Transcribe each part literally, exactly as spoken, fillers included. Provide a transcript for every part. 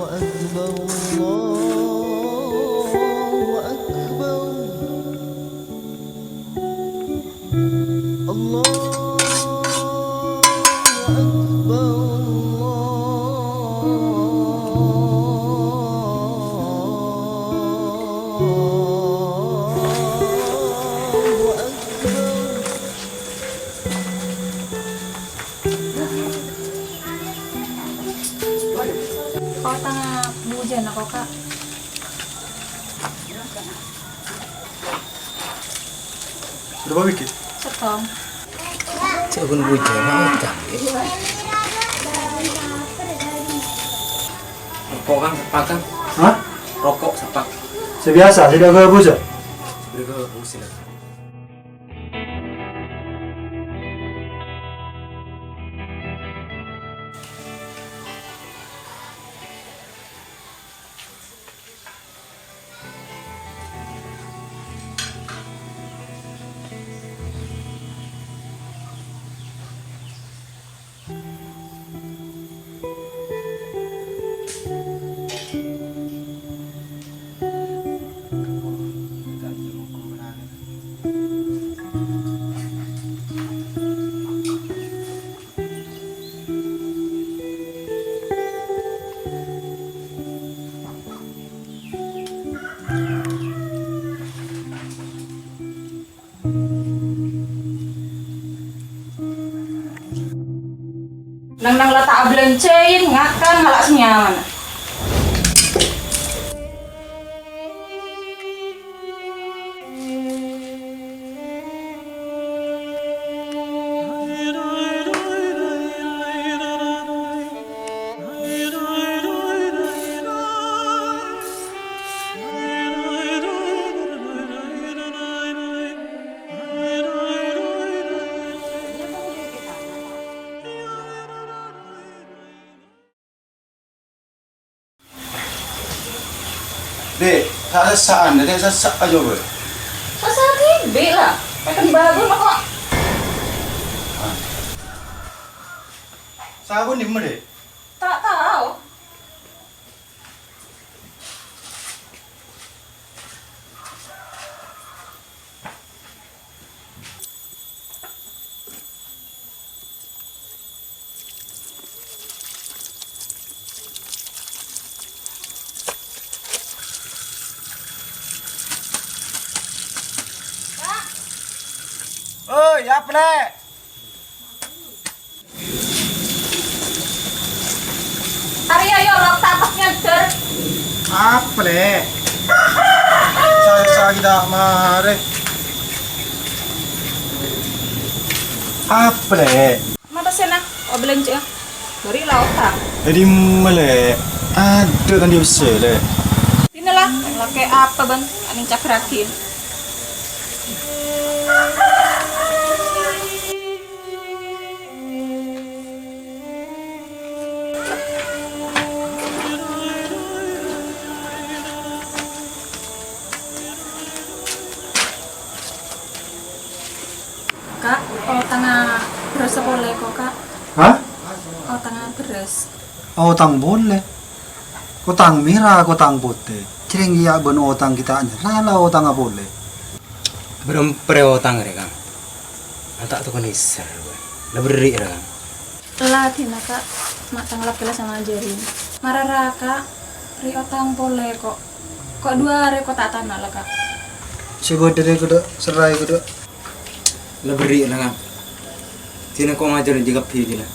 أكبر، الله أكبر، الله أكبر، الله أكبر. Otangnga bujâna, ko', Ka'. Bârâmpa bighi? Sèttong. Cè' bân bujâna otang, ghi. Roko', Kang, sapak, Kang. Hah? Roko' sapak. Sè biyasa, sè dâ' ghâbusâ. Bârâmpa bujâna. Nang-nang la ta' abhâlânjhâi, ngakan ngala' sè nyamana. Dhi', ta' sessa'an, dhi' sessa' aja, Boy. Sessa' dhibi' la. Pèkèr bagus kok. Sabun dimma, Dhi'? Ta' tao. Oi, apa, Lè'? Arèya, yo, lok tatos nyandher. Apa, Lè'? Sa-, sa-, kita mare. Apa, Lè'? Ma' pèssèna, kok bâlânjhâ'â? Bâri' la otang. Jadi, Lè', adâ' kan dia pèssè, Lè'? Dinala, lakè apa, Bân? Aning cagragin. Ka', otangnga bherrâs polè ko', Ka'. Hah? Otangnga bherrâs. Otang polè? Ko' tang mèra, ko' tang potè. Jhârèng kèya bân otang ghi' ta' nyerra la otangnga polè. Bârâmpa rè otang rè, Kang? Anta' tokon nèser, la bherri' rè, Kang. La dinala, Ka', ma' tang la ghellâ' samajârin. Mara ra, Ka', rè otang polè ko'. Ko' duwâ' arè ko' ta' tana la, Ka'. Sè bâdâ rè kodhu serraè kodhu. La bherri' la, Kang. Dinala ko' majâr jâ kabbhi dinala.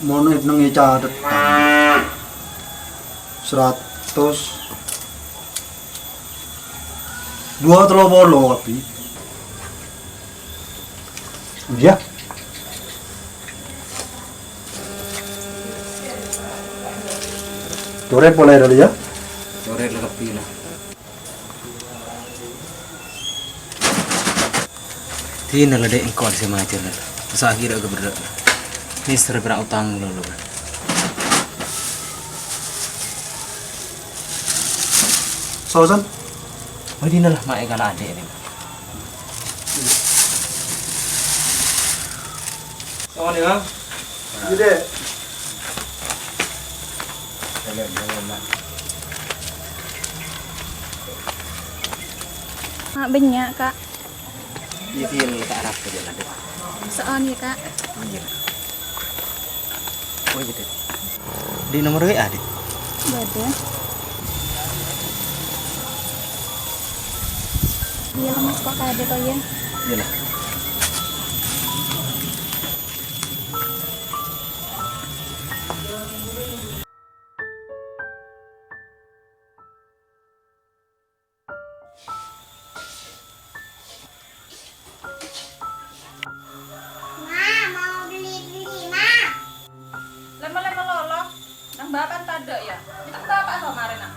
Mon ènèng ècatet. Saratos. Duwâ tello polo kabbhi. Iyâ. Corèt polè dâllu, yâ. Corèt la kabbhi la. Dinala, Dhi', engko' sè majâr la. Masa akhirra ghâbârrâ'. Nèser pèra' otang lolo. Saosan? Bâ dinala, ma' èkala adhi', Dhi'. Saosan, yâ. Iyâ, Dhi'. Ah, bânnya', Ka'. Iyâ, iyâ, la ta' arapa jâ', la, Dek. So'on yâ, Ka'. Iyâ. Oh, iyâ, Dek. Di nomor W A, Dek? Bâdâ. Iyâ, Mas, kok kaadâ, kok, yâ? Iyâ, la. Ma, mau beli-beli, Ma. Lem-lem malolo. Nang bapa' tadâ', yâ? Èntar bapa' so marèna.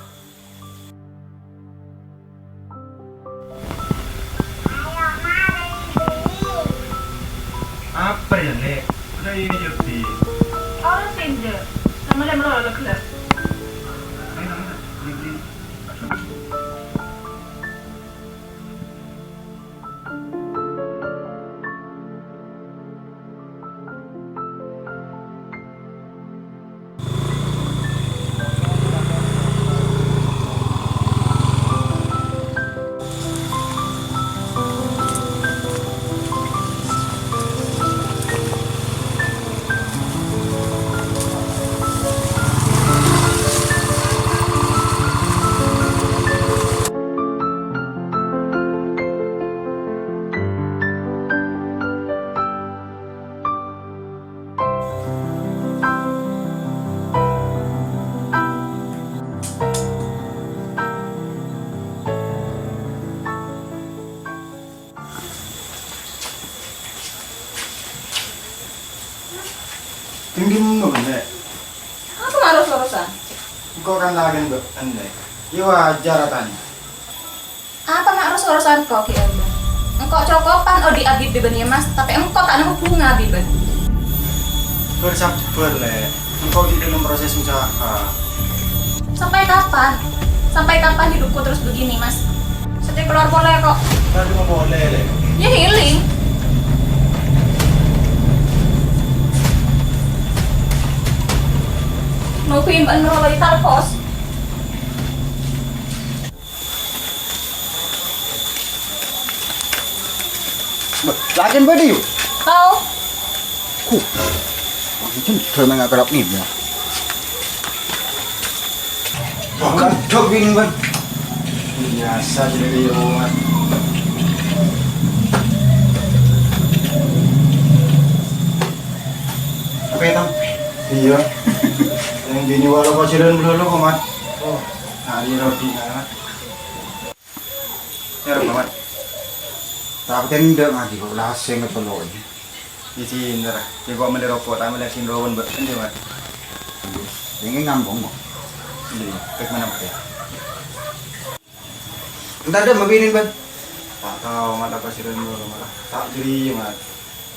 Apa ya, Nek? Udah ini, Jodi. Ora sih, Nje. Sama dia melolok lah. Ayo, ayo, beli, beli. Tinggi mulu, Nek. Apa ma' ros-orosan? Engko' kan laèn bâ'en, Nek. Yâ wajar atanya. Apa ma' ros-orosan engko' ghi' embâ? Engko' cokopan odi' abit bi' bâ'en, yâ, Mas, tapè engko' ta' nemmo bhunga bi' bâ'en. Bâr sabbhâr, Lè'. Engko' ghi' dâlem proses usaha. Sampai kapan? Sampai kapan hidupku terus begini, Mas? Sè kalowar polè, kok. Tadâ' mau polè, Lè'. Yâ, healing. Nungguin bâ'en meroloi talpos. Bâh, laèn bâdâ, yu? Tao. Huh. Langsung dâlem ngakal apa nih, ya? Wah, kan jok ini, Bang. Biasa jadi di rumah. Apa ya, Tam? Iyâ. Yang bini walau pacaran dulu, Mat. Oh, hari roti, Mat. Yâ, Mat. Tapè tendhâ' ngajhi kok lasèng kepello ini. Isi, ntar. Cè' kok mellè roko', ta' mellè asin rowan, Mbak. Enjâ, Mat. Ini ngambung kok. Iya, pek mana, Mat, ya? Entar dâ' mabinin, Ban. Ta' tao, Mat, apa sih, Ren, Mat. Ta' jârèya, Mat.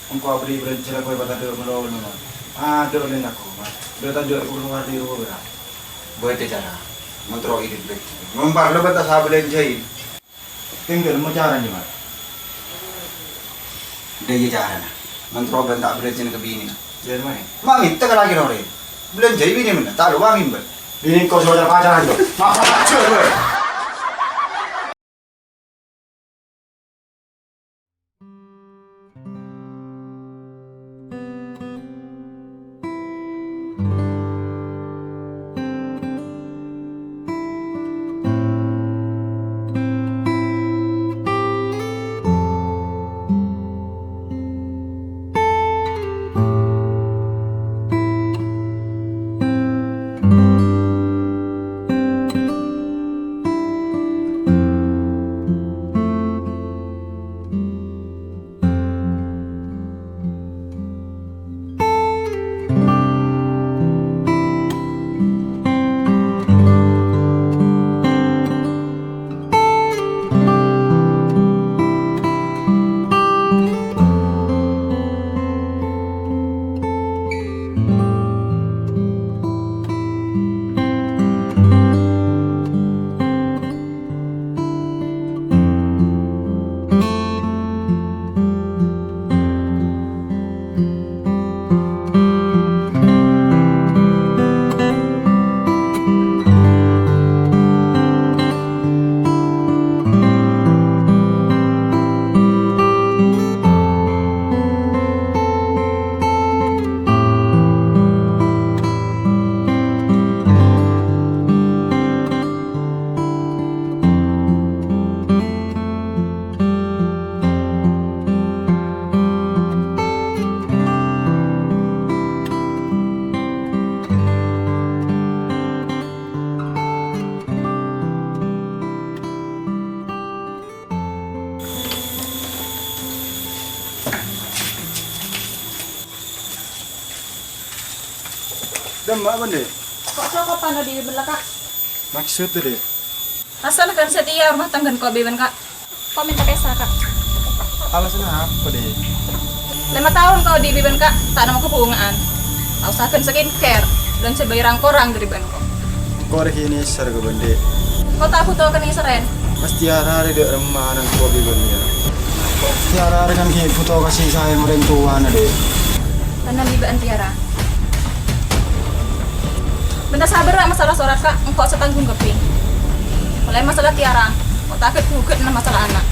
Engko' abâli bâlânjhâna koy patadâ' malolo, Mat. Adâ' oleh aku, Mat. Dâ' tadâ' aku keluar di rumah, Mat. Bâdâ cara. Mentro ini bâdâ. Ngompar lo bâta sabâlânjhâi. Tinggal mau caranya, Mat. Dâ' iyâ carana. Mentro bân ta' bâlânjhâna ka binèna. Jârèya, Mat. Ma' mènta ka lakèna orèng. Bâlânjhâi binè mènna, ta' lo wangin, Ban. Binè kok soal pacaran, Ban. Makan aja, Ban. Dâ'emma, Bân, Dhi'? Ko' cokopan odi' bân la, Ka'. Maksod, Dhi'? Asal kan satèya rumah tangghâna ko' bi' bân, Ka'. Ko' mènta pèsa, Ka'. Alasanna apa, Dhi'? Lèma taon ko' odi' bi' bân, Ka', ta' nemmo kabhunga'an. Ta' osa ghân skincare, bâlânjhâ bhâi rang-korang dâri bân ko'. Ko' rèya kènè' sara ka Bân, Dhi'. Ko' ta' bhuto kènè' sarèn. Mas Tiara rèya dâ' remma nangko' bi' bân, yâ. Tiara rèya kan ghi' bhuto kasih sayang orèng towana, Dhi'. Tanang bi' bân Tiara. Bân ta' sabâr, Ka', masalah sorat, Ka', engko' sè tangghung kabbhi. Molaè masalah Tiara, engko' ta' ghut-ghughut na masalah ana'.